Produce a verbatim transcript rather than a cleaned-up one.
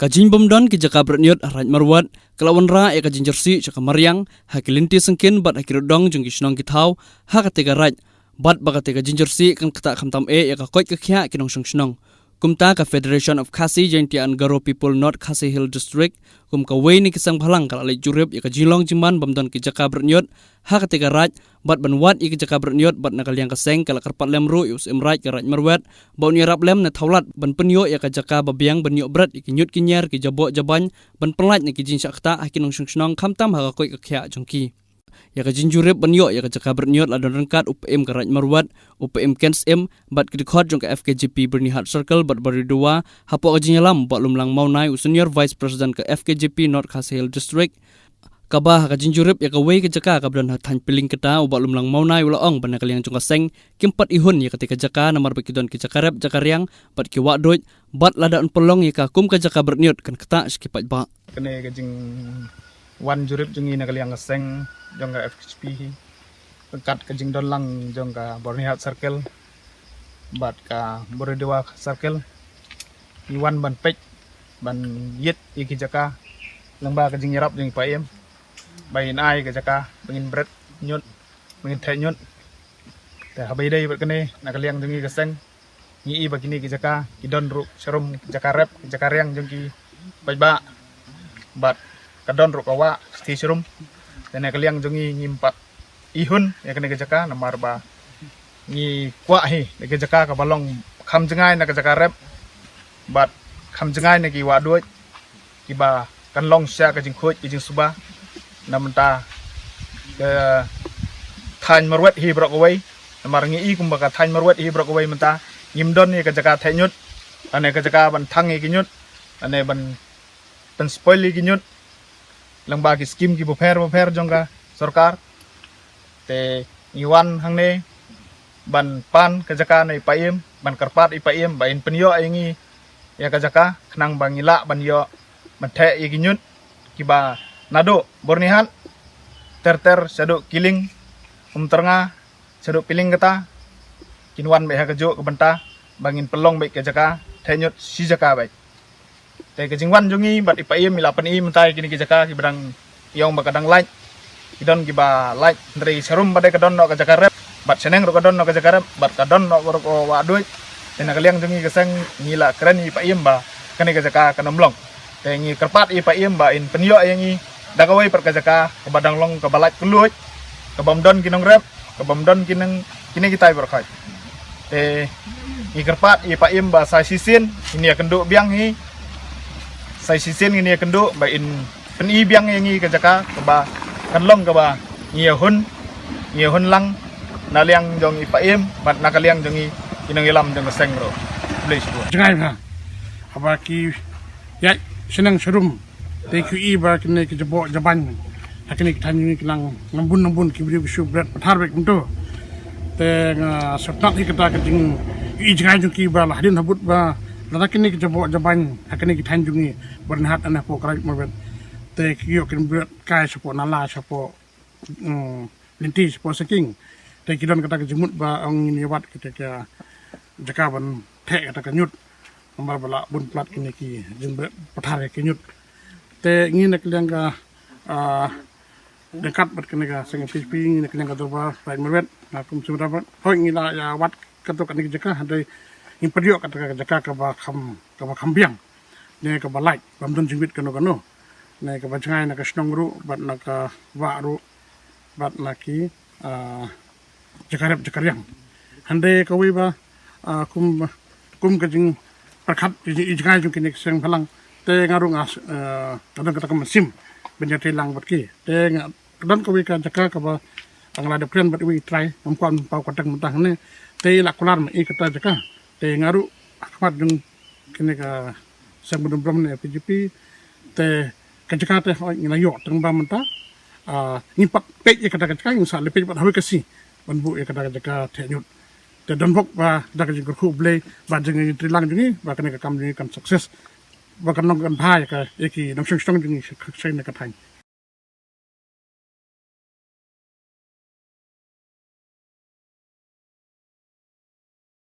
Ka jingbymdon ki jaka bret ñiut ha Raid Marwet ka la wanrah ïa ka jingjyrsieh sha ka mariang ha ki lynti syngkien bad ha ki rudong jong ki shnong ki thaw ha katei ka raid, bad ba katei ka jingjyrsieh kan ktah khamtam eh ïa ka koit ka khiah ki nongshong shnong. Kumta ka Federation of Khasi Jaintia and Garo People North Khasi Hills District kum kawei na ki seng bhalang ka la leit jurip ïa ka jinglong jingman bymdon ki jaka bret ñiut ha katei ka raid bad ban wad ïa ki jaka bret ñiut, bad na ka liang ka seng ka la kyrpad lem ruh ïa u Syiem Raid ka Raid Marwet ba un ïarap lem ne thaw lad ban pynïoh ïa ka jaka ba biang ban ïoh bret ïa ki ñiut ki ñiar ki jaboh jabain ban pynlait na ki jingshah ktah ha ki nongshong shnong khamtam ha ka koit ka khiah jong ki. Ïa ka jingjurip ban ïoh ïa ka jaka bret ñiut la don ryngkat u Paiem ka Raid Marwet, u Paiem Ken Syiem bad ki dkhot jong ka F K J P Byrnihat Circle bad Baroidawa, hapoh ka jingïalam u Bah Lumlang Mawnai, u Senior Vice President ka F K J P North Khasi Hills District. Kaba ha ka jingjurip ïa kawei ka jaka kaba don ha thaiñ Pylliang kata, u Bah Lumlang Mawnai u la ong ba na ka liang jong ka seng kim pat ihun ïa katei ka jaka namar ba ki don ki jaka rep jaka riang bad ki wah duid, bad lada un pynlong ïa ka kum ka jaka bret ñiut kan ktah sha ki paidbah. Kane ka jingwan jurip jong ngi na ka liang ka seng jong ka F K J P hi ryngkat ka jingdon lang jong ka Byrnihat Circle bad ka Baroidawa Circle. Ngi wan ban peit ban ïit ïa ki jaka lyngba ka jingïarap jong i Paiem ba in ai ka jaka ba ngin bret ñiut, ba ngin theh ñiut. Te haba ïadei bad kane na ka liang jong ngi ka seng ngi i ba kine ki jaka ki don ruh sharum jaka rep jaka riang jong ki paidbah bad ka don ruh ka wah shisha sharum. Te na ka liang jong ngi ngim pat ihun ïa kane ka jaka namar ba ngi kwah hi ïa ka jaka kaba long kham jngai na ka jaka rep bad kham jngai na ki wah duid kiba kan long sha ka jingkhuid ka jingsuba. Na mynta ka thaiñ Marwet hi baroh kawei, namar ngi i kumba ka thaiñ Marwet hi baroh kawei mynta ngim don ïa ka jaka theh ñiut, lane ka jaka ban thang ïa ki ñiut, lane ban pynspoil ïa ki ñiut lyngba ki skim ki bapher bapher jong ka sorkar. Te ngi wan hangne ban pan ka jaka na i Paiem, ban kyrpad i Paiem ba in pynïoh ïa ngi ïa ka jaka khnang ba ngi lah ban ïoh ban theh ïa ki ñiut kiba naduh Byrnihat ter ter shaduh Killing, Umtyrnga, shaduh Pylliang kata, kin wan beit ha kajuh ka bynta ba ngin pynlong beit ka jaka theh ñiut shi jaka beit. Te ka jingwan jong ngi bad i Paiem i la pyni mynta ïa kine ki jaka kiba dang ïong ba ka dang lait, ki don kiba lait, hynrei sharum ba dei ka don noh ka jaka rep bad shaneng ruh ka don noh ka jaka rep bad ka don noh ruh ka wah duid. Te na ka liang jong ngi ka seng ngi la kren ïa i Paiem ba kane ka jaka kan ym long. Te ngi kyrpad ïa i Paiem ba in pynïoh ïa ngi da kawei pat ka jaka kaba dang long kaba lait kylluid, kaba ym don ki nongrep, kaba ym don ki nong kine kitai baroh khoit. Te ngi kyrpad ïa i Paiem ba sa shisien in ïakynduh biang hi, sa shisien in ïakynduh ba in pyni biang ïa ngi ka jaka kaba kan long kaba ngi ïahun, ngi ïahun lang na liang jong i Paiem bad na ka liang jong ngi ki nongïalam jong ka seng ruh. Khublei shibun. Jngai bha haba ki ïaid shaneng sharum. Te ki i ba kine ki jaboh jabain ha kine ki thaiñ ngi ki nang nang bun nang bun ki briew ki shu bret pathar beit kumto. Te nga sngewtynnat hi kata ka jing i jngai jong ki ba la hadien habud ba lada kine ki jaboh jabain ha kine ki thaiñ jong ngi Byrnihat ne hapoh ka Raid Marwet. Te ki ïoh kin bret kai shapoh nala shapoh, mm, lynti shapoh saking. Te ki don kata ka jingmut ba ong ngin ïa wad kata ka jaka ban theh kata ka ñiut. Namar ba la bun palat kine ki jingbret pathar ïa ki ñiut. Te ngi na ka liang ka, ah, ryngkat bad kane ka seng F K J P, ngi na ka liang ka dorbar Raid Marwet, nga kum Syiem Raid Marwet, hooid ngi la ïa wad kato kane ka jaka, hynrei ngim pat ïoh kata ka jaka kaba kham, kaba kham biang ne kaba lait, bym don jingwit kano kano, ne kaba jngai na ka shnong ruh bad na ka wah ruh bad na ki, ah, jaka rep jaka riang. Hynrei kawei ba, ah, kum, kum ka jingpyrkhat i jngai jong kine ki seng bhalang, te nga ruh nga, ah, ka don kata ka mynsiem ban ïatrei lang bad ki. Te nga, ka don kawei ka jaka kaba nga la dep kren bad iwei i trai, ngam kwah ban paw kyrteng mynta hangne. Te i la kular ma i kata jaka. Te nga ruh ha khmat jong kine ka seng bynriew bymriew ne F K J P. Te ka jaka te hooid ngi la ïoh tang ba mynta, ah, ngim pat peit ïa kata ka jaka, ngi sa leit peit bad hawei ka sngi ban buh ïa kata ka jaka theh ñiut. Te don bok ba da ka jingkyrkhu U Blei ba jingïatreilang jong ngi ba kane ka kam jong ngi kan success, ba kan long kan bha ïa ka, ïa ki nongshong shnong jong ngi sha, sha kane ka thaiñ.